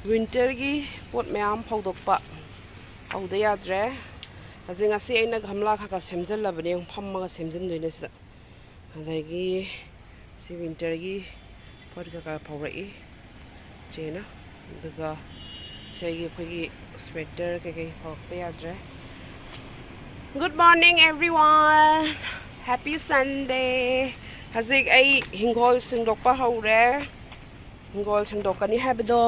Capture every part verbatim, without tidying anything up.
Winterꯒꯤ ꯄꯣꯠ ꯃꯌꯥꯝ ꯐꯧꯗꯣꯛꯄ ꯍꯧꯗ ꯌꯥꯗ꯭ꯔꯦ꯫ ꯍꯧꯖꯤꯛ ꯉꯁꯤ ꯑꯩꯅ ꯒꯝꯂꯥ ꯈꯔ ꯈꯔ ꯁꯦꯝꯖꯤꯜꯂꯕꯅꯦ, ꯐꯝꯃꯒ ꯁꯦꯝꯖꯤꯟꯗꯣꯏꯅꯦ ꯁꯤꯗ꯫ ꯑꯗꯒꯤ ꯁꯤ winterꯒꯤ ꯄꯣꯠ ꯈꯔ ꯈꯔ ꯐꯧꯔꯛꯏ ꯆꯦꯅ꯫ ꯑꯗꯨꯒ ꯁꯤꯒꯤ ꯑꯩꯈꯣꯏꯒꯤ sweater ꯀꯩꯀꯩ ꯐꯧꯔꯛꯄ ꯌꯥꯗ꯭ꯔꯦ꯫ Good morning everyone, happy Sunday꯫ ꯍꯧꯖꯤꯛ ꯑꯩ ꯍꯤꯡꯒꯣꯜ ꯁꯦꯡꯗꯣꯛꯄ ꯍꯧꯔꯦ꯫ ꯍꯤꯡꯒꯣꯜ ꯁꯦꯡꯗꯣꯛꯀꯅꯤ ꯍꯥꯏꯕꯗꯣ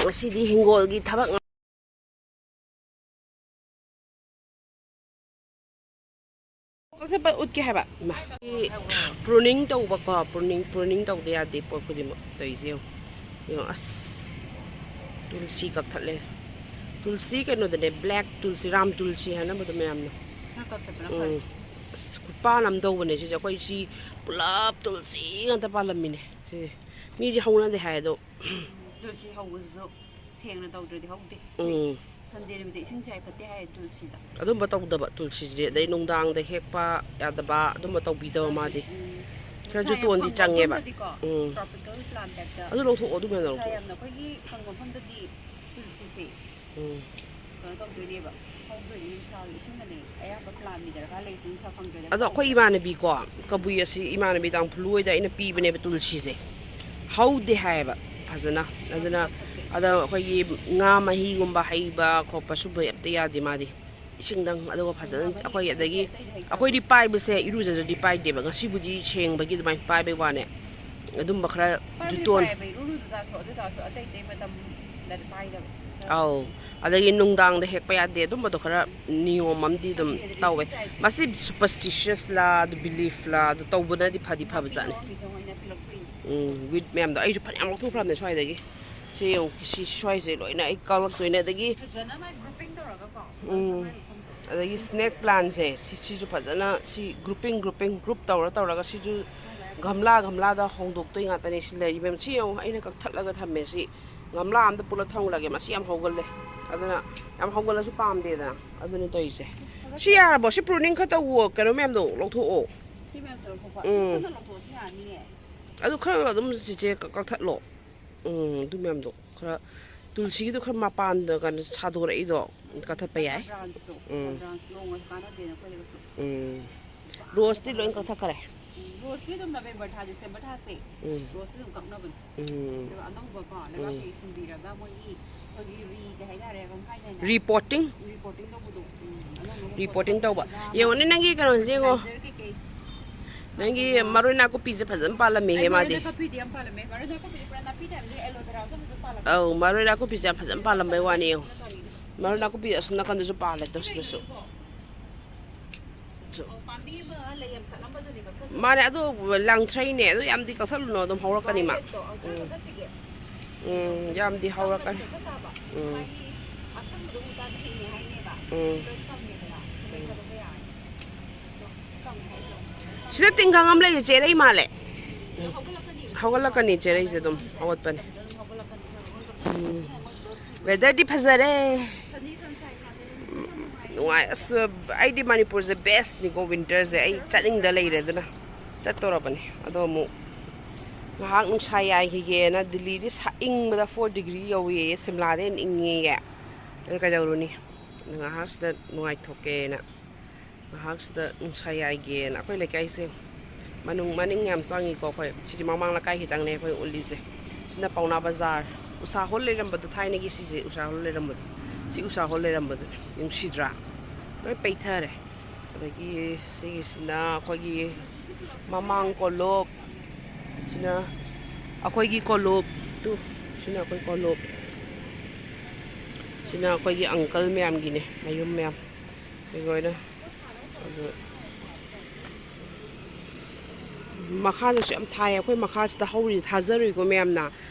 ꯉꯁꯤꯗꯤ ꯍꯤꯡꯒꯣꯜꯒꯤ ꯊꯕꯛ ꯉꯥꯛ-, ꯀꯛꯊꯠꯄ ꯎꯠꯀꯦ ꯍꯥꯏꯕ꯫ ꯏꯃꯥ꯫ Pruning ꯇꯧꯕꯀꯣ, pruning, pruning ꯇꯧꯗ ꯌꯥꯗꯦ ꯄꯣꯠ ꯈꯨꯗꯤꯡꯃꯛ꯫ ꯇꯧꯔꯤꯁꯦ ꯌꯦꯡꯉꯣ꯫ ꯌꯦꯡꯉꯣ, ꯑꯁ꯫ ꯇꯨꯜꯁꯤ ꯀꯛꯊꯠꯂꯦ꯫ ꯇꯨꯜꯁꯤ ꯀꯩꯅꯣꯗꯅꯦ, black ꯇꯨꯜꯁꯤ, ꯔꯥꯝ ꯇꯨꯜꯁꯤ ꯍꯥꯏꯅꯕꯗꯣ ꯃꯌꯥꯝꯅ꯫ ꯈꯔ ꯀꯛꯊꯠꯄꯅ ꯎꯝ꯫ ꯐꯔꯦ꯫ ꯑꯁ, ꯈꯨꯄꯥꯟ ꯑꯃ ꯇꯧꯕꯅꯦ ꯁꯤꯁꯦ꯫ ꯑꯩꯈꯣꯏ ꯁꯤ ꯄꯨꯂꯞ ꯇꯨꯜꯁꯤ ꯉꯥꯛꯇ ꯄꯥꯜꯂꯝꯃꯤꯅꯦ ꯁꯤꯁꯦ꯫ ꯃꯤꯗꯤ ꯍꯧꯅꯗꯦ ꯍꯥꯏ ꯑꯗꯣ꯫ ꯇꯨꯜꯁꯤ ꯍꯧꯕꯁꯤꯁꯨ ꯁꯦꯡꯅ ꯇꯧꯗ꯭ꯔꯗꯤ ꯍꯧꯗꯦ꯫ ꯎꯝ꯫ Sunday ꯅꯨꯃꯤꯠꯇ ꯏꯁꯤꯡ ꯆꯥꯏ ꯐꯠꯇꯦ ꯍꯥꯏꯌꯦ ꯇꯨꯜꯁꯤꯗ꯫ ꯑꯗꯨꯝꯕ ꯇꯧꯗꯕ ꯇꯨꯜꯁꯤꯁꯤꯗꯤ꯫ ꯑꯗꯩ ꯅꯨꯡꯗꯥꯡꯗ ꯍꯦꯛꯄ ꯌꯥꯗꯕ ꯑꯗꯨꯝꯕ ꯇꯧꯕꯤꯗꯕ ꯃꯥꯗꯤ꯫ ꯎꯝ꯫ ꯈꯔ ꯅꯨꯡꯁꯥ ꯌꯥꯝ ꯖꯨꯇꯣꯟꯗꯤ ꯐꯪꯕ ꯆꯪꯉꯦꯕ꯫ ꯃꯐꯝꯗꯗꯤꯀꯣ, ꯎꯝ꯫ Tropical plant type ꯇ ꯑꯗꯨ ꯂꯧꯊꯣꯛꯑꯣ, ꯑꯗꯨ ꯃꯌꯥꯝꯗꯣ ꯅꯨꯡꯁꯥ ꯂꯧꯊꯣꯛꯑꯣ꯫ ꯌꯥꯝꯅ ꯑꯩꯈꯣꯏꯒꯤ ꯐꯪꯕ ꯃꯐꯝꯗꯗꯤ ꯇꯨꯜꯁꯤꯁꯦ ꯎꯝ꯫ ꯀꯩꯅꯣ ꯇꯧꯗꯣꯏꯅꯦꯕ, ꯍꯧꯗꯣꯏꯅꯦ ꯅꯨꯡꯁꯥꯒꯤ ꯏꯁꯤꯡꯅꯅꯦ ꯑꯌꯥꯝꯕ plantꯀꯤ ꯗꯔꯀꯥꯔ ꯂꯩꯔꯤꯁꯦ, ꯅꯨꯡꯁꯥ ꯐꯪꯗ꯭ꯔꯗꯤ ꯑꯗꯣ ꯑꯩꯈꯣꯏ ꯍꯧꯗꯦ꯫ ꯏꯃꯥꯟꯅꯕꯤꯀꯣ, ꯀꯕꯨꯏ ꯑꯁꯤ ꯏꯃꯥꯟꯅꯕꯤ ꯇꯥꯡꯐꯨꯂꯨ ꯍꯣꯏꯗ ꯑꯩꯅ ꯄꯤꯕꯅꯦꯕ ꯇꯨꯜꯁꯤꯁꯦ꯫ ꯍꯧꯗꯦ ꯍꯥꯏꯌꯦꯕ ꯐꯖꯅ꯫ ꯑꯗꯨꯅ ꯑꯗ ꯑꯩꯈꯣꯏꯒꯤ ꯉꯥ ꯃꯍꯤꯒꯨꯝꯕ ꯍꯩꯕ ꯈꯣꯠꯄ ꯁꯨꯝꯕ ꯑꯝꯇ ꯌꯥꯗꯦ ꯃꯥꯗꯤ꯫ ꯏꯁꯤꯡꯗꯪ꯫ ꯑꯗꯨꯒ ꯐꯖꯅ ꯑꯩꯈꯣꯏ, ꯑꯗꯒꯤ ꯑꯩꯈꯣꯏꯗꯤ ꯄꯥꯏꯕꯁꯦ ꯏꯔꯨꯖꯗ꯭ꯔꯗꯤ ꯄꯥꯏꯗꯦꯕ꯫ ꯉꯁꯤꯕꯨꯗꯤ ꯁꯦꯡꯕꯒꯤ ꯑꯗꯨꯃꯥꯏꯅ ꯄꯥꯏꯕꯩ ꯋꯥꯅꯦ꯫ ꯑꯗꯨꯝꯕ ꯈꯔ ꯄꯥꯏꯕꯗꯤ ꯖꯨꯇꯣꯟ꯫ ꯄꯥꯏꯌꯦꯕ, ꯏꯔꯨ ꯂꯨꯖ ꯇꯥꯔꯁꯨ, ꯑꯗꯨ ꯇꯥꯔꯁꯨ ꯑꯇꯩ ꯑꯇꯩ ꯃꯇꯝꯗꯗꯤ ꯄꯥꯏꯗꯕ꯫ ꯑꯧ꯫ ꯑꯗꯒꯤ ꯅꯨꯡꯗꯥꯡꯗ ꯍꯦꯛꯄ ꯌꯥꯗꯦ꯫ ꯑꯗꯨꯝꯕꯗꯣ ꯈꯔ ꯅꯤꯌꯣꯝ ꯑꯃꯗꯤ ꯑꯗꯨꯝ ꯈꯪꯗꯦ, ꯑꯗꯨꯗꯤ ꯇꯧꯋꯦ꯫ ꯏꯁꯤꯡ ꯆꯥꯏꯕ꯫ ꯃꯁꯤ superstitious ꯂꯥ, ꯑꯗꯨ belief ꯂꯥ, ꯑꯗꯨ ꯇꯧꯕꯅꯗꯤ ꯐꯗꯤ ꯐꯕꯖꯥꯠꯅꯤ꯫ ꯅꯥꯄꯤ ꯍꯧꯔꯝꯃꯤꯁꯦ ꯃꯣꯏꯅ ꯄꯤꯔꯛꯇꯣꯏꯅꯤ꯫ ꯎꯝ, weed ꯃꯌꯥꯝꯗꯣ ꯑꯩꯁꯨ ꯐꯅꯌꯥꯝ ꯂꯧꯊꯣꯛꯈ꯭ꯔꯕꯅꯦ ꯁ꯭ꯋꯥꯏꯗꯒꯤ꯫ ꯁꯤ ꯌꯦꯡꯉꯨ, ꯁꯤ ꯁ꯭ꯋꯥꯏꯁꯦ ꯂꯣꯏꯅ ꯑꯩ ꯀꯛꯂꯛꯇꯣꯏꯅꯦ꯫ ꯑꯗꯒꯤ ꯐꯖꯅ ꯃꯥꯏ grouping ꯇꯧꯔꯒꯀꯣ꯫ ꯎꯝ꯫ ꯃꯥꯏ ꯃꯐꯝꯗꯣ꯫ ꯑꯗꯒꯤ snake plantꯁꯦ, ꯁꯤ, ꯁꯤꯁꯨ ꯐꯖꯅ, ꯁꯤ grouping, grouping, group ꯇꯧꯔ ꯇꯧꯔꯒ ꯁꯤꯁꯨ ꯒꯝꯂꯥ, ꯒꯝꯂꯥꯗ ꯍꯣꯡꯗꯣꯛꯇꯣꯏ ꯉꯥꯛꯇꯅꯦ꯫ ꯁꯤ ꯂꯩꯔꯤ ꯃꯌꯥꯝ, ꯁꯤ ꯌꯦꯡꯉꯨ, ꯑꯩꯅ ꯀꯛꯊꯠꯂꯒ ꯊꯝꯃꯦ꯫ ꯁꯤ ꯒꯝꯂꯥ ꯑꯝꯗ ꯄꯨꯂꯞ ꯊꯝꯂꯒꯦ꯫ ꯃꯁꯤ ꯌꯥꯝ ꯍꯧꯒꯜꯂꯦ꯫ ꯑꯗꯨꯅ ꯌꯥꯝ ꯍꯧꯒꯜꯂꯁꯨ ꯄꯥꯝꯗꯦꯗꯅ꯫ ꯑꯗꯨꯅ ꯇꯧꯔꯤꯁꯦ꯫ ꯁꯤ ꯌꯥꯔꯕꯣ? ꯁꯤ pruning ꯈꯔ ꯇꯧꯋꯣ꯫ ꯀꯩꯅꯣ ꯃꯌꯥꯝꯗꯣ ꯂꯧꯊꯣꯛꯑꯣ꯫ ꯁꯤ ꯃꯌꯥꯝꯁꯦ ꯂꯧꯊꯣꯛꯄ꯫ ꯎꯝ꯫ ꯁꯤ ꯄꯨꯟꯅ ꯂꯧꯊꯣꯛꯑꯁꯨ ꯌꯥꯅꯤꯌꯦ꯫ ꯑꯗꯨ ꯈꯔ ꯑꯗꯨꯝ ꯆꯤꯆꯦ ꯀꯛ-, ꯀꯛꯊꯠꯂꯣ꯫ ꯎꯝ, ꯑꯗꯨ ꯃꯌꯥꯝꯗꯣ ꯈꯔ ꯇꯨꯜꯁꯤꯒꯤꯗꯣ ꯈꯔ ꯃꯄꯥꯟꯗ ꯀꯩꯅꯣ ꯁꯥꯗꯣꯔꯛꯏꯗꯣ ꯀꯛꯊꯠꯄ ꯌꯥꯏ꯫ ꯕ꯭ꯔꯥꯟꯁꯇꯣ ꯎꯝ꯫ ꯕ꯭ꯔꯥꯟꯁ ꯂꯣꯡꯉꯁꯨ ꯀꯥꯟꯅꯗꯦꯅ ꯑꯩꯈꯣꯏꯗꯒꯁꯨ꯫ ꯎꯝ꯫ ꯔꯣꯁꯇꯤ ꯂꯣꯏ ꯀꯛꯊꯠꯈꯔꯦ꯫ ꯔꯣꯁꯇꯤ ꯑꯗꯨꯝ ꯅꯕꯦꯝꯕꯔ ꯊꯥ ꯗꯤꯁꯦꯝꯕꯔ ꯊꯥꯁꯦ ꯎꯝ꯫ ꯔꯣꯁꯇꯤ ꯑꯗꯨꯝ ꯀꯛꯅꯕꯅꯤ꯫ ꯎꯝ꯫ ꯑꯗꯨꯒ ꯑꯅꯧꯕꯀꯣ ꯂꯩꯕꯥꯛꯀꯤ ꯁꯤꯟꯕꯤꯔꯒ ꯃꯣꯏꯒꯤ ꯑꯩꯈꯣꯏꯒꯤ ꯔꯤ ꯀꯩ ꯍꯥꯏꯇꯥꯔꯦ ꯀꯃꯥꯏ ꯍꯥꯏꯗꯣꯏꯅꯣ? ꯔꯤꯄꯣꯔꯇꯤꯡ꯫ ꯔꯤꯄꯣꯔꯇꯤꯡ ꯇꯧꯕꯗꯣ꯫ ꯎꯝ, ꯑꯅꯧꯕ ꯔꯤꯄꯣꯔꯇꯤꯡ ꯇꯧꯕ꯫ ꯄꯣꯠꯁꯤꯅ ꯌꯦꯡꯉꯣꯅꯦ ꯅꯪꯒꯤ ꯀꯩꯅꯣꯁꯦ ꯌꯦꯡꯉꯣ꯫ ꯐꯔꯇꯤꯂꯥꯏꯖꯔ ꯀꯩꯀꯩ꯫ ꯅꯪꯒꯤ ꯃꯔꯣꯏ ꯅꯥꯀꯨꯞꯄꯤꯁꯦ ꯐꯖꯅ ꯄꯥꯜꯂꯝꯃꯦꯍꯦ ꯑꯩ ꯃꯔꯣꯏ ꯃꯥꯗꯤ꯫ ꯅꯥꯀꯨꯞꯄꯤꯗꯤ ꯌꯥꯝ ꯄꯥꯜꯂꯝꯃꯦ꯫ ꯃꯔꯣꯏ ꯅꯥꯀꯨꯞꯄꯤꯗꯤ ꯄꯨꯔꯥ ꯅꯥꯄꯤ ꯇꯥꯏꯕꯅꯤ꯫ ꯑꯦꯂꯣꯚꯦꯔꯥꯁꯨ ꯐꯖꯅ ꯄꯥꯜꯂꯝꯃꯦ꯫ ꯑꯧ, ꯃꯔꯣꯏ ꯅꯥꯀꯨꯞꯄꯤꯁꯦ ꯌꯥꯝ ꯐꯖꯅ ꯄꯥꯜꯂꯝꯕꯩ ꯋꯥꯅꯤ ꯌꯦꯡꯉꯣ꯫ ꯃꯔꯣꯏ ꯅꯥꯀꯨꯞꯄꯤ ꯑꯁꯣꯝ ꯅꯥꯀꯟꯗꯁꯨ ꯄꯥꯜꯂꯦ ꯇꯧ ꯁꯤꯗꯁꯨ꯫ ꯑꯣ, ꯄꯥꯝꯕꯤ ꯑꯃ ꯂꯩ ꯌꯥꯝ ꯁꯥꯠꯂꯝꯕꯗꯨꯅꯦ ꯀꯛꯊꯠꯈ꯭ꯔꯦ꯫ ꯃꯥꯅꯦ, ꯑꯗꯣ ꯂꯪꯊ꯭ꯔꯩꯅꯦ, ꯑꯗꯣ ꯌꯥꯝꯗꯤ ꯀꯛꯊꯠꯂꯨꯅꯣ, ꯑꯗꯨꯝ ꯍꯧꯔꯛꯀꯅꯤ ꯃꯥ꯫ ꯚꯥꯏꯌꯣꯠꯇꯣ, ꯑꯧ, ꯈꯔ ꯎꯝ꯫ ꯀꯛꯊꯠꯄꯤꯒꯦ꯫ ꯎꯝ, ꯌꯥꯝꯗꯤ ꯍꯧꯔꯛꯀꯅꯤ꯫ ꯀꯛꯊꯠ ꯇꯥꯕ꯫ ꯎꯝ꯫ ꯃꯥꯒꯤ ꯑꯁꯪꯕꯗꯣ ꯎ ꯇꯥꯔꯗꯤ ꯍꯤꯡꯉꯦ ꯍꯥꯏꯅꯦꯕ꯫ ꯎꯝ꯫ ꯂꯣꯏ ꯀꯪꯉꯦꯗꯅ꯫ ꯎꯝ꯫ ꯀꯛꯊꯠꯄ ꯌꯥꯔꯅꯤ꯫ ꯑꯗꯣ ꯁꯤ ꯀꯪꯉꯦ ꯍꯥꯏꯁꯦ꯫ ꯁꯤꯗ ꯇꯤꯡꯈꯪ ꯑꯃ ꯂꯩꯌꯦ, ꯆꯦꯔꯩ ꯃꯥꯜꯂꯦ꯫ ꯑꯗꯣ ꯍꯧꯒꯠꯂꯛꯀꯅꯤ꯫ ꯍꯧꯒꯠꯂꯛꯀꯅꯤ, ꯆꯦꯔꯩꯁꯦ ꯑꯗꯨꯝ ꯍꯧꯒꯠꯄꯅꯦ꯫ ꯑꯗꯨꯝ ꯍꯧꯒꯠꯂꯛꯀꯅꯤ꯫ ꯎꯝ꯫ ꯋꯦꯗꯔꯗꯤ ꯐꯖꯔꯦ꯫ ꯅꯨꯡꯉꯥꯏ꯫ ꯑꯁ, ꯑꯩꯗꯤ ꯃꯅꯤꯄꯨꯔꯁꯦ ꯕꯦꯁꯅꯤꯀꯣ, ꯋꯤꯟꯇꯔꯁꯦ ꯑꯩ ꯆꯠꯅꯤꯡꯗ ꯂꯩꯔꯦ, ꯑꯗꯨꯅ ꯆꯠꯇꯧꯔꯕꯅꯤ꯫ ꯑꯗꯣ ꯑꯃꯨꯛ ꯉꯥꯏꯍꯥꯛ ꯅꯨꯡꯁꯥ ꯌꯥꯏꯈꯤꯒꯦꯅ, ꯗꯤꯜꯂꯤꯗꯤ ꯁꯥ-, ꯏꯪꯕꯗ ꯐꯣꯔ ꯗꯤꯒ꯭ꯔꯤ ꯌꯧꯋꯦꯌꯦ, ꯁꯤꯝꯂꯥꯗ ꯍꯦꯟꯅ ꯏꯪꯉꯦꯌꯦ꯫ ꯑꯗꯨ ꯀꯩꯗꯧꯔꯨꯅꯤ, ꯉꯥꯏꯍꯥꯛꯁꯤꯗ ꯅꯨꯡꯉꯥꯏꯊꯣꯛꯀꯦꯅ꯫ ꯉꯥꯏꯍꯥꯛꯁꯤꯗ ꯅꯨꯡꯁꯥ ꯌꯥꯏꯒꯦꯅ꯫ ꯑꯩꯈꯣꯏ ꯂꯩꯀꯥꯏꯁꯦ ꯃꯅꯨꯡ ꯃꯅꯤꯡ ꯌꯥꯝ ꯆꯪꯉꯤꯀꯣ꯫ ꯑꯩꯈꯣꯏ ꯁꯤꯗꯤ ꯃꯃꯥꯡ ꯂꯩꯀꯥꯏ ꯈꯤꯇꯪꯅꯦ ꯑꯩꯈꯣꯏ ꯎꯠꯂꯤꯁꯦ꯫ ꯁꯤꯅ ꯄꯥꯎꯅꯥ ꯕꯖꯥꯔ꯫ ꯎꯁꯥ ꯍꯣꯜ ꯂꯩꯔꯝꯕꯗꯣ, ꯊꯥꯏꯅꯒꯤ ꯁꯤꯁꯦ ꯎꯁꯥ ꯍꯣꯜ ꯂꯩꯔꯝꯕꯗꯣ꯫ ꯁꯤ ꯎꯁꯥ ꯍꯣꯜ ꯂꯩꯔꯝꯕꯗꯨꯅꯦ꯫ ꯅꯨꯡꯁꯤꯗ꯭ꯔꯥ? ꯂꯣꯏ ꯄꯩꯊꯔꯦ꯫ ꯑꯗꯒꯤ ꯁꯤꯒꯤꯁꯤꯅ ꯑꯩꯈꯣꯏꯒꯤ ꯃꯃꯥꯡ ꯀꯣꯂꯣꯞ꯫ ꯁꯤꯅ ꯑꯩꯈꯣꯏꯒꯤ ꯀꯣꯂꯣꯞ꯫ ꯇꯨ, ꯁꯤꯅ ꯑꯩꯈꯣꯏ ꯀꯣꯂꯣꯞ꯫ ꯁꯤꯅ ꯑꯩꯈꯣꯏꯒꯤ ꯑꯪꯀꯜ ꯃꯌꯥꯝꯒꯤꯅꯦ, ꯃꯌꯨꯝ ꯃꯌꯥꯝ꯫ ꯁꯤ ꯂꯣꯏꯅ꯫ ꯑꯗꯨ ꯃꯈꯥꯗꯁꯨ ꯌꯥꯝ ꯊꯥꯏ꯫ ꯑꯩꯈꯣꯏ ꯃꯈꯥꯁꯤꯗ ꯍꯧꯔꯤꯁꯦ ꯊꯥꯖꯔꯨꯏꯀꯣ ꯃꯌꯥꯝꯅ꯫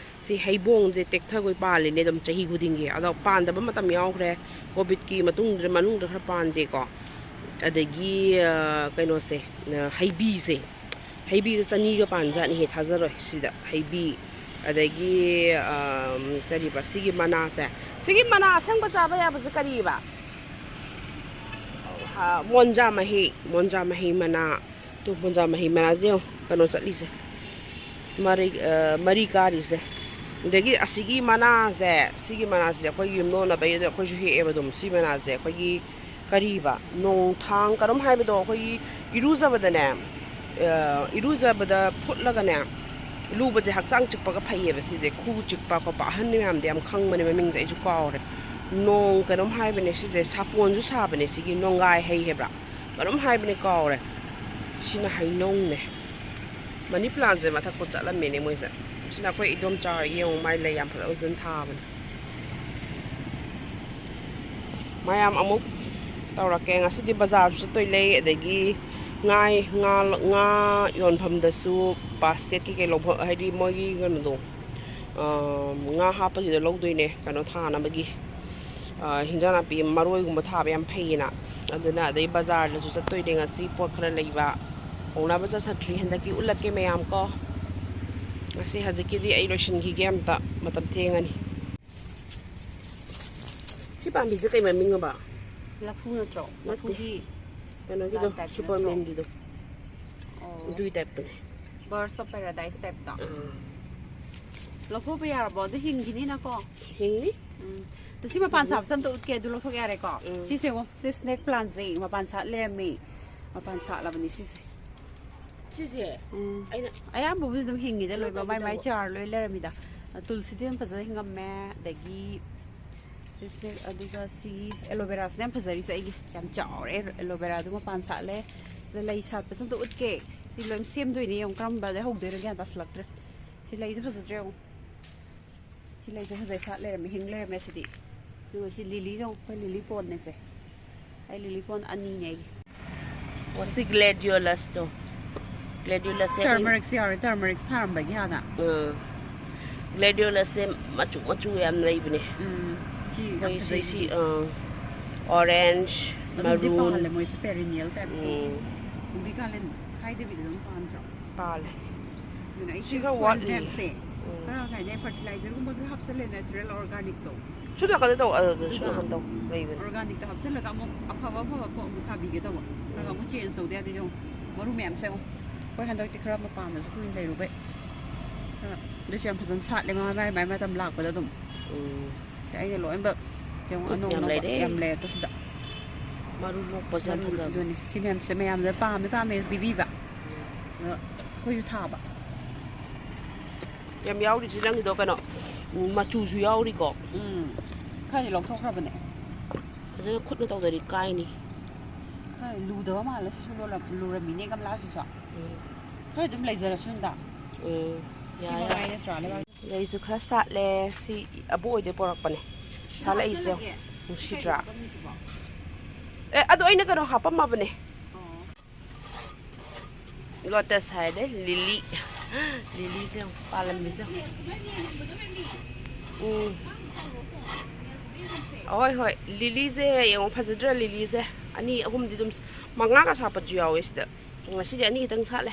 ꯁꯤ ꯍꯩꯕꯣꯡꯁꯦ ꯇꯦꯛꯊꯈꯣꯏ ꯄꯥꯜꯂꯤꯅꯦ ꯑꯗꯨꯝ ꯆꯍꯤ ꯈꯨꯗꯤꯡꯒꯤ꯫ ꯑꯗꯣ ꯄꯥꯟꯗꯕ ꯃꯇꯝ ꯌꯥꯎꯈ꯭ꯔꯦ꯫ ꯀꯣꯚꯤꯗꯀꯤ ꯃꯇꯨꯡꯗ ꯃꯅꯨꯡꯗ ꯈꯔ ꯄꯥꯟꯗꯦꯀꯣ꯫ ꯑꯗꯒꯤ, ꯑ, ꯀꯩꯅꯣꯁꯦ, ꯑ, ꯍꯩꯕꯤꯁꯦ꯫ ꯍꯩꯕꯤꯁꯦ ꯆꯅꯤꯒ ꯄꯥꯟꯖꯥꯠꯅꯤꯍꯦ, ꯊꯥꯖꯔꯣꯏ꯫ ꯁꯤꯗ ꯍꯩꯕꯤ, ꯑꯗꯒꯤ, ꯑ, ꯀꯔꯤꯕ, ꯁꯤꯒꯤ ꯃꯅꯥꯁꯦ꯫ ꯁꯤꯒꯤ ꯃꯅꯥ ꯑꯁꯪꯕ ꯆꯥꯕ ꯌꯥꯕꯁꯦ ꯀꯔꯤꯕ? ꯍꯥ, ꯃꯣꯟꯖꯥ ꯃꯍꯤ, ꯃꯣꯟꯖꯥ ꯃꯍꯤ ꯃꯅꯥ꯫ ꯇꯨ, ꯃꯣꯟꯖꯥ ꯃꯍꯤ ꯃꯅꯥꯁꯦ ꯌꯦꯡꯉꯣ, ꯀꯩꯅꯣ ꯆꯠꯂꯤꯁꯦ꯫ ꯃꯔꯤ, ꯑ, ꯃꯔꯤ ꯀꯥꯔꯤꯁꯦ꯫ ꯑꯗꯒꯤ ꯑꯁꯤꯒꯤ ꯃꯅꯥꯁꯦ, ꯁꯤꯒꯤ ꯃꯅꯥꯁꯦ ꯑꯩꯈꯣꯏꯒꯤ ꯌꯨꯝꯂꯣꯟꯅꯕꯒꯤ, ꯑꯗꯣ ꯑꯩꯈꯣꯏꯁꯨ ꯍꯦꯛꯑꯦꯕ ꯑꯗꯨꯝ꯫ ꯁꯤ ꯃꯅꯥꯁꯦ ꯑꯩꯈꯣꯏꯒꯤ ꯀꯔꯤꯕ, ꯅꯣꯡꯊꯥꯡ ꯀꯔꯝ ꯍꯥꯏꯕꯗꯣ, ꯑꯩꯈꯣꯏꯒꯤ ꯏꯔꯨꯖꯕꯗꯅꯦ, ꯑ, ꯏꯔꯨꯖꯕꯗ ꯐꯨꯠꯂꯒꯅꯦ, ꯂꯨꯕꯁꯦ ꯍꯛꯆꯥꯡ ꯆꯤꯛꯄꯒ ꯐꯩꯌꯦꯕ ꯁꯤꯁꯦ꯫ ꯈꯨ ꯆꯤꯛꯄ ꯈꯣꯠꯄ, ꯑꯍꯟ ꯃꯌꯥꯝꯗꯤ ꯌꯥꯝ ꯈꯪꯕꯅꯦ, ꯃꯃꯤꯡꯁꯦ ꯑꯩꯁꯨ ꯀꯥꯎꯔꯦ꯫ ꯅꯣꯡ ꯀꯩꯅꯣꯝ ꯍꯥꯏꯕꯅꯦ ꯁꯤꯁꯦ, ꯁꯥꯄꯣꯟꯁꯨ ꯁꯥꯕꯅꯦ ꯁꯤꯒꯤ, ꯅꯣꯡꯒꯥꯏ ꯍꯩ ꯍꯥꯏꯕ꯭ꯔꯥ, ꯀꯩꯅꯣꯝ ꯍꯥꯏꯕꯅꯦ, ꯀꯥꯎꯔꯦ꯫ ꯁꯤꯅ ꯍꯩꯅꯧꯅꯦ꯫ ꯃꯅꯤ ꯄ꯭ꯂꯥꯟꯁꯦ ꯃꯊꯛꯄꯨ ꯆꯠꯂꯝꯃꯦꯅꯦ ꯃꯣꯏꯁꯦ꯫ ꯁꯤꯅ ꯑꯩꯈꯣꯏ ꯏꯗꯣꯝꯆꯥ ꯌꯦꯡꯉꯨ, ꯃꯥꯏ ꯂꯩ ꯌꯥꯝ ꯐꯖ ꯐꯖꯅ ꯊꯥꯕꯅꯦ꯫ ꯃꯌꯥꯝ ꯑꯃꯨꯛ ꯇꯧꯔꯛꯀꯦ꯫ ꯉꯁꯤꯗꯤ ꯕꯖꯥꯔꯁꯨ ꯆꯠꯇꯣꯏ ꯂꯩ, ꯑꯗꯒꯤ ꯉꯥ, ꯉꯥ, ꯉꯥ ꯌꯣꯟꯐꯝꯗꯁꯨ ꯕꯥꯁꯀꯦꯠ ꯀꯩꯀꯩ ꯂꯧꯐꯝ, ꯍꯥꯏꯗꯤ ꯃꯣꯏꯒꯤ ꯀꯩꯅꯣꯗꯣ, ꯑ, ꯉꯥ ꯍꯥꯞꯄꯒꯤꯗꯣ ꯂꯧꯗꯣꯏꯅꯦ, ꯀꯩꯅꯣ ꯊꯥꯅꯕꯒꯤ꯫ ꯑ, ꯍꯤꯟꯖꯥꯡ ꯅꯥꯄꯤ, ꯃꯔꯣꯏꯒꯨꯝꯕ ꯊꯥꯕ ꯌꯥꯝ ꯐꯩꯌꯦꯅ꯫ ꯑꯗꯨꯅ ꯑꯗꯩ ꯕꯖꯥꯔꯗꯁꯨ ꯆꯠꯇꯣꯏꯅꯦ ꯉꯁꯤ, ꯄꯣꯠ ꯈꯔ ꯂꯩꯕ꯫ ꯍꯧꯅꯕ ꯆꯠ ꯁꯠꯇ꯭ꯔꯤ ꯍꯟꯗꯛꯀꯤ, ꯎꯠꯂꯛꯀꯦ ꯃꯌꯥꯝ ꯀꯣ꯫ ꯉꯁꯤ ꯍꯧꯖꯤꯛꯀꯤꯗꯤ ꯑꯩ ꯂꯣꯏꯁꯤꯟꯈꯤꯒꯦ ꯑꯝꯇ, ꯃꯇꯝ ꯊꯦꯡꯉꯅꯤ꯫ ꯁꯤ ꯄꯥꯝꯕꯤꯁꯦ ꯀꯩ ꯃꯃꯤꯡ ꯑꯕ? ꯂꯐꯨ ꯅꯠꯇ꯭ꯔꯣ? ꯅꯠꯇꯦ꯫ ꯂꯐꯨꯒꯤ ꯀꯩꯅꯣꯒꯤꯗꯣ, ꯂꯥꯟ type ꯅꯠꯇ꯭ꯔꯣ? ꯁꯨꯄꯔꯃꯦꯟꯒꯤꯗꯣ꯫ ꯑꯣ, ꯑꯗꯨꯒꯤ ꯇꯥꯏꯞꯇꯅꯦ꯫ Birds of Paradise type ꯇꯣ꯫ ꯑꯥ꯫ ꯂꯧꯊꯣꯛꯄ ꯌꯥꯔꯕꯣ? ꯑꯗꯨ ꯍꯤꯡꯈꯤꯅꯤꯅꯀꯣ꯫ ꯍꯤꯡꯅꯤ꯫ ꯎꯝ꯫ ꯑꯗꯣ ꯁꯤ ꯃꯄꯥꯟ ꯁꯥꯕꯁꯦ ꯑꯝꯇ ꯎꯠꯀꯦ, ꯑꯗꯨ ꯂꯧꯊꯣꯛ ꯌꯥꯔꯦꯀꯣ꯫ ꯎꯝ꯫ ꯁꯤꯁꯦ ꯌꯦꯡꯉꯣ, ꯁꯤ snake plant ꯁꯦ ꯃꯄꯥꯟ ꯁꯥꯠ ꯂꯩꯔꯝꯃꯦ꯫ ꯃꯄꯥꯟ ꯁꯥꯠꯂꯕꯅꯤ ꯁꯤꯁꯦ꯫ ꯁꯤꯁꯦ ꯎꯝ꯫ ꯑꯩꯅ ꯑꯌꯥꯝꯕꯕꯨꯗꯤ ꯑꯗꯨꯝ ꯍꯤꯡꯉꯤꯗ, ꯀꯩꯅꯣ ꯂꯣꯏꯅꯃꯛ ꯃꯥꯏ ꯃꯥꯏ ꯇꯧꯕꯗꯣ꯫ ꯆꯥꯔ ꯂꯣꯏ ꯂꯩꯔꯝꯃꯤꯗ꯫ ꯇꯨꯜꯁꯤꯗꯤ ꯌꯥꯝ ꯐꯖꯅ ꯍꯤꯡꯉꯝꯃꯦ, ꯑꯗꯒꯤ ꯁꯤꯁꯦ, ꯑꯗꯨꯒ ꯁꯤ aloe vera ꯁꯤꯅ ꯌꯥꯝ ꯐꯖꯔꯤꯁꯦ ꯑꯩꯒꯤ꯫ ꯌꯥꯝ ꯆꯥꯎꯔꯦ aloe vera ꯗꯨ, ꯃꯄꯥꯟ ꯁꯥꯠꯂꯦ꯫ ꯑꯗ ꯂꯩ ꯁꯥꯠꯄꯁꯦ ꯑꯝꯇ ꯎꯠꯀꯦ꯫ ꯁꯤ ꯂꯣꯏ ꯁꯦꯝꯗꯣꯏꯅꯦ, ꯌꯦꯡꯉꯨ ꯀꯔꯝꯕꯗ ꯍꯧꯗꯣꯏꯅꯣ ꯒ꯭ꯌꯥꯟ ꯇꯥꯁꯤꯜꯂꯛꯇ꯭ꯔꯦ꯫ ꯁꯤ ꯂꯩꯁꯦ ꯐꯖꯗ꯭ꯔꯥ ꯌꯦꯡꯉꯨ꯫ ꯁꯤ ꯂꯩꯁꯦ ꯐꯖꯩ, ꯁꯥꯠ ꯂꯩꯔꯝꯃꯦ, ꯍꯤꯡ ꯂꯩꯔꯝꯃꯦ ꯁꯤꯗꯤ꯫ ꯑꯗꯨꯒ ꯁꯤ lily ꯁꯦ ꯌꯦꯡꯉꯨ, ꯑꯩꯈꯣꯏ lily pond ꯅꯦ ꯁꯦ꯫ ꯑꯩ lily pond ꯑꯅꯤꯅꯦ ꯑꯩꯒꯤ꯫ ꯑꯣ, ꯁꯤ gladiolus ꯇꯣ꯫ Gladiolus ꯁꯦ ꯑꯩꯈꯣꯏ Turmeric ꯁꯨ ꯌꯥꯎꯔꯦ, turmeric ꯁꯨ ꯊꯥꯔꯝꯕꯒꯤ ꯍꯥꯟꯅ꯫ ꯎꯝ꯫ Gladiolus ꯁꯦ ꯃꯆꯨ ꯃꯆꯨ ꯌꯥꯝ ꯂꯩꯕꯅꯦ꯫ ꯎꯝ꯫ ꯁꯤ ꯌꯥꯝ ꯑꯩꯈꯣꯏ ꯁꯤ, ꯐꯖꯩ ꯁꯤ, ꯁꯤꯗꯤ꯫ ꯑꯥ, orange, ꯑꯗꯨꯝꯗꯤ maroon꯫ ꯄꯥꯍꯜꯂꯦ ꯃꯣꯏꯁꯦ perennial type ꯇꯣ꯫ ꯎꯝ꯫ ꯀꯨꯝꯕꯤ ꯀꯥꯂꯦꯟ ꯈꯥꯏꯗꯕꯤꯗ ꯑꯗꯨꯝ ꯄꯥꯟꯗ꯭ꯔꯣ? ꯄꯥꯜꯂꯦ꯫ ꯑꯗꯨꯅ ꯑꯩ ꯁꯤ ꯁꯤ ꯈꯔ soil ꯋꯥꯠꯂꯤ꯫ ꯃꯌꯥꯝꯁꯦ ꯎꯝ꯫ ꯈꯔ ꯀꯩ ꯍꯥꯏꯅꯤ, fertilizer ꯒꯨꯝꯕ ꯈꯔ ꯍꯥꯞꯆꯜꯂꯦ, natural organic ꯇꯣ꯫ ꯁꯨꯝ ꯅꯥꯀꯟꯗ ꯇꯧ, ꯑꯗꯨꯗ ꯁꯨꯝ ꯑꯗꯨꯒ ꯅꯥꯀꯟ ꯇꯧ ꯂꯩꯕꯅꯦ꯫ Organic ꯇ ꯍꯥꯞꯆꯜꯂꯒ ꯑꯃꯨꯛ ꯑꯐꯕ ꯑꯐꯕ ꯄꯣꯠ ꯑꯃꯨꯛ ꯊꯥꯕꯤꯒꯦ ꯇꯧꯕ꯫ ꯈꯔ ꯈꯔ ꯑꯃꯨꯛ change ꯇꯧꯗ ꯌꯥꯗꯦ꯫ ꯌꯦꯡꯉꯣ, ꯃꯔꯨ ꯃꯌꯥꯝꯁꯦ ꯌꯦꯡꯉꯣ꯫ ꯑꯩꯈꯣꯏ ꯍꯟꯗꯛꯇꯤ ꯈꯔ ꯃꯄꯥꯟꯗꯁꯨ ꯀꯨꯏꯅ ꯂꯩꯔꯨꯕꯩ꯫ ꯑꯗꯨꯁꯨ ꯌꯥꯝ ꯐꯖꯅ ꯁꯥꯠꯂꯦ, ꯃꯥꯏ ꯃꯥꯏ ꯃꯥꯏ ꯃꯇꯝ ꯂꯥꯛꯄꯗ ꯑꯗꯨꯝ꯫ ꯎꯝ꯫ ꯁꯤ ꯑꯩꯅ ꯂꯣꯏꯅꯃꯛ ꯌꯦꯡꯉꯣ, ꯎꯝ, ꯑꯅꯧ ꯌꯥꯝ ꯑꯅꯧꯕ ꯂꯩꯔꯦ꯫ ꯌꯥꯝ ꯂꯩꯔꯦ ꯇꯣ ꯁꯤꯗ꯫ ꯃꯔꯨ ꯂꯣꯛꯄꯁꯦ ꯌꯥꯝ ꯃꯔꯨ ꯐꯖꯕꯅꯦ꯫ ꯑꯗꯨꯅꯤ꯫ ꯁꯤ ꯃꯌꯥꯝꯁꯦ ꯃꯌꯥꯝꯗ ꯄꯥꯝꯃꯦ ꯄꯥꯝꯃꯦ ꯄꯤꯕꯤꯕ꯫ ꯑꯗꯣ ꯑꯩꯈꯣꯏꯁꯨ ꯊꯥꯕ꯫ ꯌꯥꯝ ꯌꯥꯎꯔꯤꯁꯤ ꯅꯪꯒꯤꯗꯣ ꯀꯩꯅꯣ, ꯎꯝ, ꯃꯆꯨꯁꯨ ꯌꯥꯎꯔꯤꯀꯣ꯫ ꯎꯝ꯫ ꯈꯔꯗꯤ ꯂꯧꯊꯣꯛꯈ꯭ꯔꯕꯅꯦ꯫ ꯐꯖꯅ ꯈꯨꯠꯅ ꯇꯧꯗ꯭ꯔꯗꯤ ꯀꯥꯏꯅꯤ꯫ ꯈꯔ ꯂꯨꯗꯕ ꯃꯥꯜꯂꯦ ꯁꯤꯁꯨ ꯂꯣꯂꯝ-, ꯂꯨꯔꯝꯃꯤꯅꯦ ꯒꯝꯂꯥꯁꯤꯁꯨ꯫ ꯎꯝ꯫ ꯈꯔ ꯑꯗꯨꯝ ꯂꯩꯖꯔꯁꯅꯨꯗ꯫ ꯎꯝ, ꯁꯤ ꯌꯥꯏ, ꯌꯥꯏ꯫ ꯃꯉꯥꯏ ꯅꯠꯇ꯭ꯔꯥ ꯂꯩꯕꯥꯛ? ꯂꯩꯁꯨ ꯈꯔ ꯁꯥꯠꯂꯦ꯫ ꯁꯤ ꯑꯕꯣꯛ ꯑꯣꯏꯗꯩ ꯄꯣꯔꯛꯄꯅꯦ꯫ ꯁꯥꯠꯂꯛꯏꯁꯦ ꯌꯦꯡꯉꯨ꯫ ꯅꯨꯡꯁꯤꯗ꯭ꯔꯥ? ꯑꯦ, ꯑꯗꯣ ꯑꯩꯅ ꯀꯩꯅꯣ ꯍꯥꯞꯄꯝꯃꯕꯅꯦ꯫ ꯑꯣ꯫ ꯂꯣꯇꯁ ꯍꯥꯏꯔꯦ, ꯂꯤꯂꯤ꯫ ꯂꯤꯂꯤꯁꯦ ꯌꯦꯡꯉꯨ, ꯄꯥꯜꯂꯝꯃꯤꯁꯦ ꯌꯦꯡꯉꯨ꯫ ꯎꯝ꯫ ꯍꯣꯏ, ꯍꯣꯏ, ꯂꯤꯂꯤꯁꯦ ꯌꯦꯡꯉꯣ, ꯐꯖꯗ꯭ꯔꯥ ꯂꯤꯂꯤꯁꯦ? ꯑꯅꯤ, ꯑꯍꯨꯝꯗꯤ ꯑꯗꯨꯝ, ꯃꯉꯥꯒ ꯁꯥꯠꯄꯁꯨ ꯌꯥꯎꯋꯦ ꯁꯤꯗ꯫ ꯉꯁꯤꯗꯤ ꯑꯅꯤ ꯈꯛꯇꯪ ꯁꯥꯠꯂꯦ꯫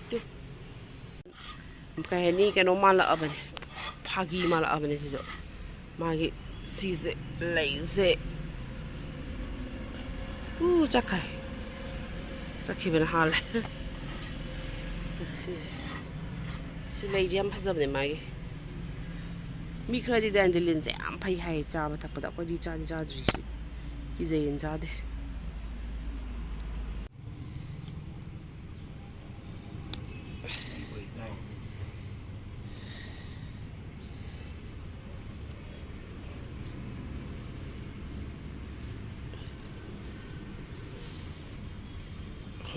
ꯇꯨ꯫ ꯀꯩ ꯍꯥꯏꯅꯤ, ꯀꯩꯅꯣ ꯃꯥꯜꯂꯛꯑꯕꯅꯦ, ꯐꯥꯒꯤ ꯃꯥꯜꯂꯛꯑꯕꯅꯦ ꯁꯤꯁꯨ꯫ ꯃꯥꯒꯤ ꯁꯤꯁꯦ, ꯂꯩꯁꯦ꯫ ꯎ, ꯆꯠꯈ꯭ꯔꯦ꯫ ꯆꯠꯈꯤꯕꯅ ꯍꯥꯜꯂꯦ꯫ ꯁꯤꯁꯦ꯫ ꯁꯤ ꯂꯩꯗꯤ ꯌꯥꯝ ꯐꯖꯕꯅꯦ ꯃꯥꯒꯤ꯫ ꯃꯤ ꯈꯔꯗꯤ dandelion ꯁꯦ ꯌꯥꯝ ꯐꯩ ꯍꯥꯏꯌꯦ ꯆꯥꯕ ꯊꯛꯄꯗ꯫ ꯑꯩꯈꯣꯏꯗꯤ ꯆꯥꯗꯤ ꯆꯥꯗ꯭ꯔꯤ ꯁꯤ꯫ ꯀꯤꯖꯩꯌꯦꯅ ꯆꯥꯗꯦ꯫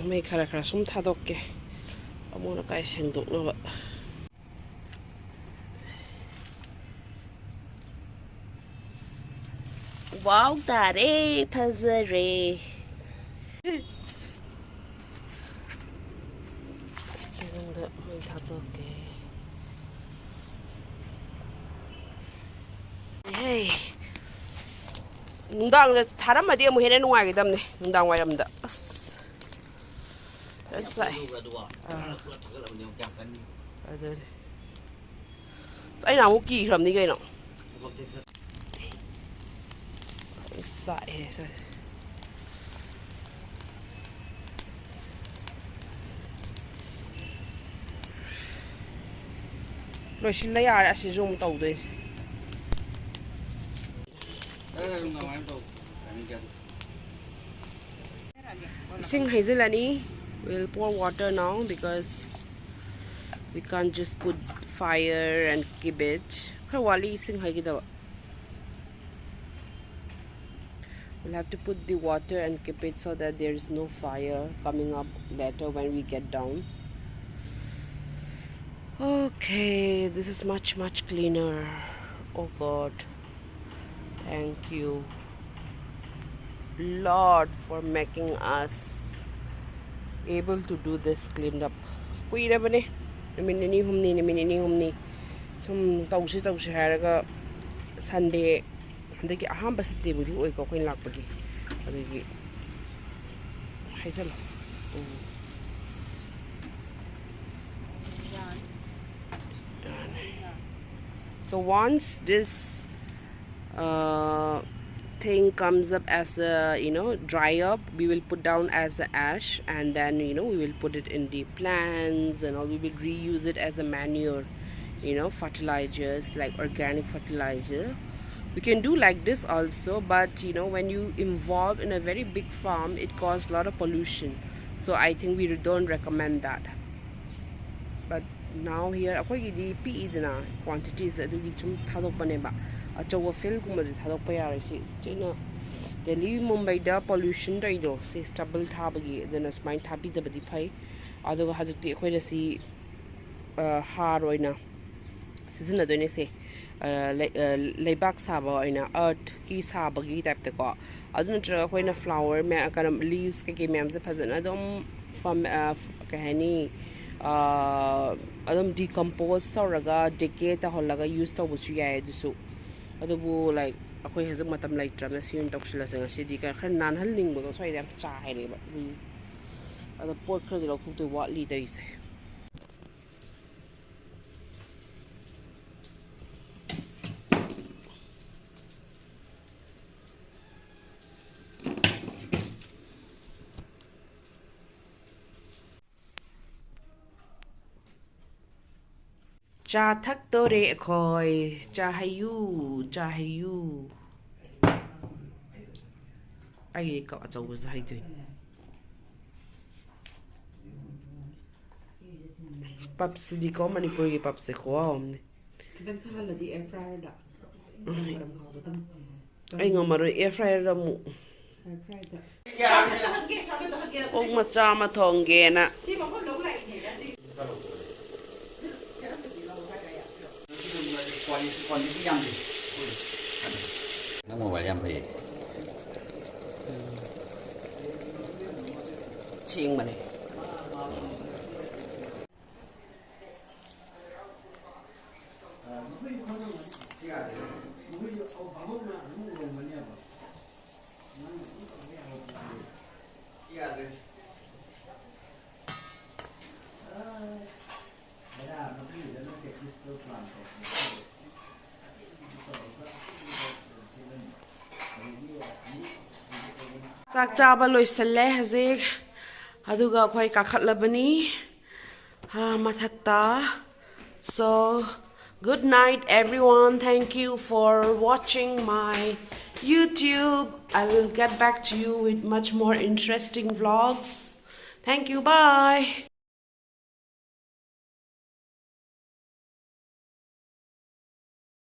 ꯃꯩ ꯈꯔ ꯈꯔ ꯁꯨꯝ ꯊꯥꯗꯣꯛꯀꯦ, ꯑꯃꯣꯠ ꯑꯀꯥꯏ ꯁꯦꯡꯗꯣꯛꯅꯕ꯫ ꯋꯥꯎ ꯇꯥꯔꯦ, ꯐꯖꯔꯦ꯫ ꯃꯅꯨꯡꯗ ꯃꯩ ꯊꯥꯗꯣꯛꯀꯦ꯫ ꯍꯦ꯫ ꯅꯨꯡꯗꯥꯡꯗ ꯊꯥꯔꯝꯃꯗꯤ ꯑꯃꯨꯛ ꯍꯦꯟꯅ ꯅꯨꯡꯉꯥꯏꯒꯗꯕꯅꯦ, ꯅꯨꯡꯗꯥꯡ ꯋꯥꯏꯔꯝꯗ꯫ ꯑꯁ꯫ ꯐꯖꯅ ꯆꯥꯛꯑꯦ꯫ ꯑꯥ꯫ ꯑꯗꯨꯅꯦ꯫ ꯑꯁ, ꯑꯩꯅ ꯑꯃꯨꯛ ꯀꯤꯈ꯭ꯔꯕꯅꯤ ꯀꯩꯅꯣ꯫ ꯆꯥꯛꯑꯦ, ꯆꯥꯛꯑꯦ꯫ ꯂꯣꯏꯁꯤꯜꯂ ꯌꯥꯔꯦ, ꯑꯁꯤꯁꯨ ꯑꯃꯨꯛ ꯇꯧꯗꯣꯏꯅꯦ꯫ ꯅꯪ ꯑꯗꯨꯝ ꯀꯃꯥꯏꯅ ꯇꯧ? ꯇꯥꯏꯃꯤꯡ ꯀꯌꯥꯗ? ꯏꯁꯤꯡ ꯍꯩꯖꯤꯜꯂꯅꯤ꯫ We'll pour water now because we can't just put fire and keep it. ꯈꯔ ꯋꯥꯠꯂꯤ ꯏꯁꯤꯡ ꯍꯩꯒꯗꯕ꯫ We'll have to put the water and keep it so that there is no fire coming up later when we get down. Okay, this is much, much cleaner. Oh God, thank you, Lord, for making us able to do this clean up. ꯀꯨꯏꯔꯕꯅꯦ, ꯅꯨꯃꯤꯠ ꯅꯤꯅꯤ ꯍꯨꯝꯅꯤ, ꯅꯨꯃꯤꯠ ꯅꯤꯅꯤ ꯍꯨꯝꯅꯤ ꯁꯨꯝ ꯇꯧꯁꯤ ꯇꯧꯁꯤ ꯍꯥꯏꯔꯒ, ꯁꯟꯗꯦ, ꯍꯟꯗꯛꯀꯤ ꯑꯍꯥꯟꯕ ꯁꯟꯗꯦꯕꯨꯗꯤ ꯑꯣꯏꯀꯣ ꯑꯩꯈꯣꯏꯅ ꯂꯥꯛꯄꯒꯤ, ꯑꯗꯨꯒꯤ ꯍꯥꯏꯖꯜꯂꯣ꯫ ꯎꯝ꯫ So once this uh, thing comes up as a, you know, dry up, we will put down as the ash, and then, you know, we will put it in the plants and all. We will reuse it as a manure, you know, fertilizers, like organic fertilizer. We can do like this also, but, you know, when you involve in a very big farm, it causes a lot of pollution. So I think we don't recommend that. But now here ꯑꯩꯈꯣꯏꯒꯤꯗꯤ ꯄꯤꯛꯏꯗꯅ, quantities, ꯑꯗꯨꯒꯤ ꯁꯨꯝ ꯊꯥꯗꯣꯛꯄꯅꯦꯕ꯫ ꯑꯆꯧꯕ field ꯀꯨꯝꯕꯗꯤ ꯊꯥꯗꯣꯛꯄ ꯌꯥꯔꯣꯏ꯫ ꯁꯤ ꯁꯤꯅ Delhi ꯃꯨꯝꯕꯩꯗ pollution ꯇꯧꯔꯤꯗꯣ, ꯁꯤ stubble ꯊꯥꯕꯒꯤ꯫ ꯑꯗꯨꯅ ꯁꯨꯃꯥꯏꯅ ꯊꯥꯕꯤꯗꯕꯗꯤ ꯐꯩ꯫ ꯑꯗꯨꯒ ꯍꯧꯖꯤꯛꯇꯤ ꯑꯩꯈꯣꯏꯅ ꯁꯤ, ꯑ, ꯍꯥꯔ ꯑꯣꯏꯅ ꯁꯤꯖꯤꯟꯅꯗꯣꯏꯅꯦ ꯁꯦ꯫ ꯑ, ꯂꯩ-, ꯑ, ꯂꯩꯕꯥꯛ ꯁꯥꯕ ꯑꯣꯏꯅ, earthꯀꯤ ꯁꯥꯕꯒꯤ typeꯇꯀꯣ꯫ ꯑꯗꯨ ꯅꯠꯇ꯭ꯔꯒ ꯑꯩꯈꯣꯏꯅ flower ꯃꯌꯥꯝ, ꯀꯩꯅꯣ, leaves ꯀꯩꯀꯩ ꯃꯌꯥꯝꯁꯦ ꯐꯖꯅ ꯑꯗꯨꯝ ꯐꯝ-, ꯑ, ꯀꯩ ꯍꯥꯏꯅꯤ, ꯑ, ꯑꯗꯨꯝ decompose ꯇꯧꯔꯒ, decay ꯇꯧꯍꯜꯂꯒ use ꯇꯧꯕꯁꯨ ꯌꯥꯏ꯫ ꯑꯗꯨꯁꯨ, ꯑꯗꯨꯕꯨ, like, ꯑꯩꯈꯣꯏ ꯍꯧꯖꯤꯛ ꯃꯇꯝ ꯂꯩꯇ꯭ꯔꯕꯅꯤꯅ ꯁꯤ ꯑꯣꯏꯅ ꯇꯧꯁꯤꯜꯂꯁꯦ ꯉꯁꯤꯗꯤ꯫ ꯈꯔ, ꯈꯔ ꯅꯥꯟꯍꯟꯅꯤꯡꯕꯗꯣ ꯁ꯭ꯋꯥꯏꯗ ꯌꯥꯝ ꯆꯥꯏꯔꯦꯕ꯫ ꯎꯝ꯫ ꯑꯗꯣ ꯄꯣꯠ ꯈꯔꯗꯤ ꯂꯧꯊꯣꯛꯇꯣꯏ ꯋꯥꯠꯂꯤ ꯇꯧꯔꯤꯁꯦ꯫ ꯆꯥ ꯊꯛꯇꯣꯔꯦ ꯑꯩꯈꯣꯏ꯫ ꯆꯥ ꯍꯩꯌꯨ, ꯆꯥ ꯍꯩꯌꯨ꯫ ꯑꯩꯒꯤ ꯀꯞ ꯑꯆꯧꯕꯁꯤꯗ ꯍꯩꯗꯣꯏꯅꯦ꯫ ꯄꯞꯁꯤꯗꯤꯀꯣ, ꯃꯅꯤꯄꯨꯔꯒꯤ ꯄꯞꯁꯦ ꯈꯨꯍꯥꯎ ꯑꯃꯅꯤ꯫ ꯈꯤꯇꯪ ꯁꯥꯍꯜꯂꯗꯤ air fryerꯗ꯫ ꯎꯝ꯫ ꯒꯔꯝ ꯒꯔꯝ ꯍꯥꯎꯕꯗꯣ꯫ ꯑꯩ ꯉꯝꯃꯔꯣꯏ, air fryerꯗ ꯑꯃꯨꯛ꯫ Air fryerꯗ꯫ ꯑꯣꯛ ꯃꯆꯥ ꯑꯃ ꯊꯣꯡꯒꯦꯅ꯫ ꯅꯪ ꯃꯣꯕꯥꯏꯜ ꯌꯥꯝ ꯐꯩꯌꯦ꯫ ꯁꯦꯡꯕꯅꯦ꯫ ꯆꯥꯛ ꯆꯥꯕ ꯂꯣꯏꯁꯤꯜꯂꯦ ꯍꯧꯖꯤꯛ꯫ ꯑꯗꯨꯒ ꯑꯩꯈꯣꯏ ꯀꯥꯈꯠꯂꯕꯅꯤ, ꯑꯥ, ꯃꯊꯛꯇ꯫ So, good night, everyone. Thank you for watching my YouTube. I will get back to you with much more interesting vlogs. Thank you. Bye.